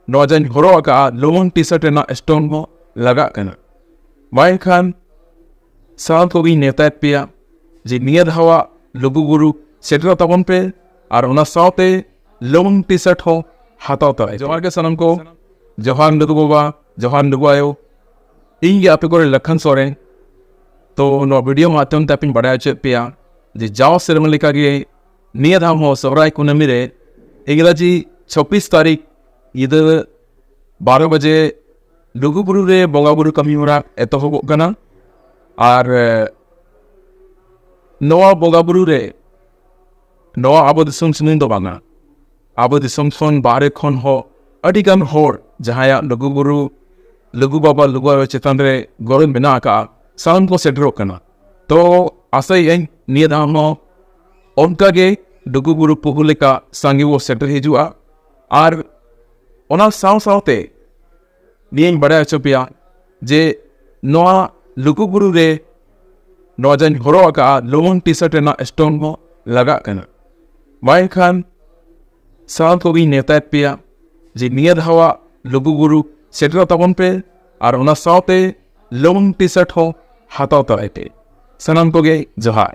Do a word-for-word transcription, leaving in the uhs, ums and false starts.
ᱱᱚᱣᱟ ᱡᱟᱧ ᱦᱚᱨᱚᱜ ᱟᱠᱟᱫᱼᱟ ᱞᱩᱢᱟᱹᱝ ᱴᱤ ᱥᱟᱨᱴ ᱨᱮᱱᱟᱜ ᱥᱴᱳᱱ ᱦᱚᱸ ᱞᱟᱜᱟᱜ ᱠᱟᱱᱟ᱾ ᱢᱟ ᱮᱱᱠᱷᱟᱱ ᱥᱟᱱᱟᱢ ᱠᱚᱜᱮᱧ ᱱᱮᱣᱛᱟᱭᱮᱫ ᱯᱮᱭᱟ ᱡᱮ ᱱᱤᱭᱟᱹ ᱫᱷᱟᱣᱟᱜ ᱞᱩᱜᱩᱵᱩᱨᱩ ᱥᱮᱴᱮᱨᱚᱜ ᱛᱟᱵᱚᱱ ᱯᱮ ᱟᱨ ᱚᱱᱟ ᱥᱟᱶᱛᱮ ᱞᱩᱢᱟᱹᱝ ᱴᱤ ᱥᱟᱨᱴ ᱦᱚᱸ ᱦᱟᱛᱟᱣ ᱛᱚᱨᱟᱭ ᱯᱮ᱾ ᱡᱚᱦᱟᱨ ᱜᱮ ᱥᱟᱱᱟᱢ ᱠᱚ, ᱡᱚᱦᱟᱨ ᱞᱩᱜᱩ ᱵᱟᱵᱟ, ᱡᱚᱦᱟᱨ ᱞᱩᱜᱩ ᱟᱭᱳ᱾ ᱤᱧ ᱜᱮ ᱟᱯᱮ ᱠᱚᱨᱮ ᱞᱟᱠᱷᱟᱱ ᱥᱚᱨᱮᱱ᱾ ᱛᱚ ᱱᱚᱣᱟ ᱵᱷᱤᱰᱤᱭᱳ ᱢᱟᱫᱽᱫᱷᱚᱢ ᱛᱮ ᱟᱯᱮᱧ ᱵᱟᱰᱟᱭ ᱦᱚᱪᱚᱭᱮᱫ ᱯᱮᱭᱟ ᱡᱮ ᱡᱟᱣ ᱥᱮᱨᱢᱟ ᱞᱮᱠᱟᱜᱮ ᱱᱤᱭᱟᱹ ᱫᱷᱟᱣ ᱦᱚᱸ ᱥᱚᱦᱨᱟᱭ ᱠᱩᱱᱟᱹᱢᱤ ᱨᱮ ᱤᱝᱨᱟᱡᱤ ᱪᱷᱚᱵᱵᱤᱥ ᱛᱟᱹᱨᱤᱠᱷ ᱧᱤᱫᱟᱹ ᱵᱟᱨᱚ ᱵᱟᱡᱮ ᱞᱩᱜᱩᱵᱩᱨᱩ ᱨᱮ ᱵᱚᱸᱜᱟᱼᱵᱩᱨᱩ ᱠᱟᱹᱢᱤ ᱦᱚᱨᱟ ᱮᱛᱚᱦᱚᱵᱚᱜ ᱠᱟᱱᱟ᱾ ᱟᱨ ᱮ, ᱱᱚᱣᱟ ᱵᱚᱸᱜᱟᱼᱵᱩᱨᱩ ᱨᱮ ᱱᱚᱣᱟ ᱟᱵᱚ ᱫᱤᱥᱚᱢ ᱥᱩᱢᱩᱝ ᱫᱚ ᱵᱟᱝᱟ, ᱟᱵᱚ ᱫᱤᱥᱚᱢ ᱠᱷᱚᱱ ᱵᱟᱦᱨᱮ ᱠᱷᱚᱱ ᱦᱚᱸ ᱟᱹᱰᱤᱜᱟᱱ ᱦᱚᱲ ᱡᱟᱦᱟᱸᱭᱟᱜ ᱞᱩᱜᱩᱵᱩᱨᱩ, ᱞᱩᱜᱩ ᱵᱟᱵᱟ, ᱞᱩᱜᱩ ᱟᱭᱳ ᱪᱮᱛᱟᱱ ᱨᱮ ᱜᱚᱨᱚᱡᱽ ᱢᱮᱱᱟᱜ ᱟᱠᱟᱫᱼᱟ, ᱥᱟᱱᱟᱢ ᱠᱚ ᱥᱮᱴᱮᱨᱚᱜ ᱠᱟᱱᱟ᱾ ᱛᱚ ᱟᱥᱟᱭᱮᱫ ᱟᱹᱧ ᱱᱤᱭᱟᱹ ᱫᱷᱟᱣ ᱦᱚᱸ ᱚᱱᱠᱟᱜᱮ ᱞᱩᱜᱩᱵᱩᱨᱩ ᱯᱩᱦᱩ ᱞᱮᱠᱟ ᱥᱟᱸᱜᱮ ᱵᱚ ᱥᱮᱴᱮᱨ ᱦᱤᱡᱩᱜᱼᱟ᱾ ᱟᱨ ᱚᱱᱟ ᱥᱟᱶ ᱥᱟᱶᱛᱮ ᱱᱤᱭᱟᱹᱧ ᱵᱟᱲᱟᱭ ᱦᱚᱪᱚ ᱯᱮᱭᱟ ᱡᱮ ᱱᱚᱣᱟ ᱞᱩᱜᱩᱵᱩᱨᱩ ᱨᱮ ᱱᱚᱣᱟ ᱡᱟᱧ ᱦᱚᱨᱚᱜ ᱟᱠᱟᱫᱼᱟ ᱞᱩᱢᱟᱹᱝ ᱴᱤ ᱥᱟᱨᱴ ᱨᱮᱱᱟᱜ ᱥᱴᱳᱱ ᱦᱚᱸ ᱞᱟᱜᱟᱜ ᱠᱟᱱᱟ᱾ ᱢᱟ ᱮᱱᱠᱷᱟᱱ ᱥᱟᱱᱟᱢ ᱠᱚᱜᱮᱧ ᱱᱮᱣᱛᱟᱭᱮᱫ ᱯᱮᱭᱟ ᱡᱮ ᱱᱤᱭᱟᱹ ᱫᱷᱟᱣᱟᱜ ᱞᱩᱜᱩᱵᱩᱨᱩ ᱥᱮᱴᱮᱨᱚᱜ ᱛᱟᱵᱚᱱ ᱯᱮ ᱟᱨ ᱚᱱᱟ ᱥᱟᱶᱛᱮ ᱞᱩᱢᱟᱹᱝ ᱴᱤ ᱥᱟᱨᱴ ᱦᱚᱸ ᱦᱟᱛᱟᱣ ᱛᱚᱨᱟᱭ ᱯᱮ᱾ ᱥᱟᱱᱟᱢ ᱠᱚᱜᱮ ᱡᱚᱦᱟᱨ᱾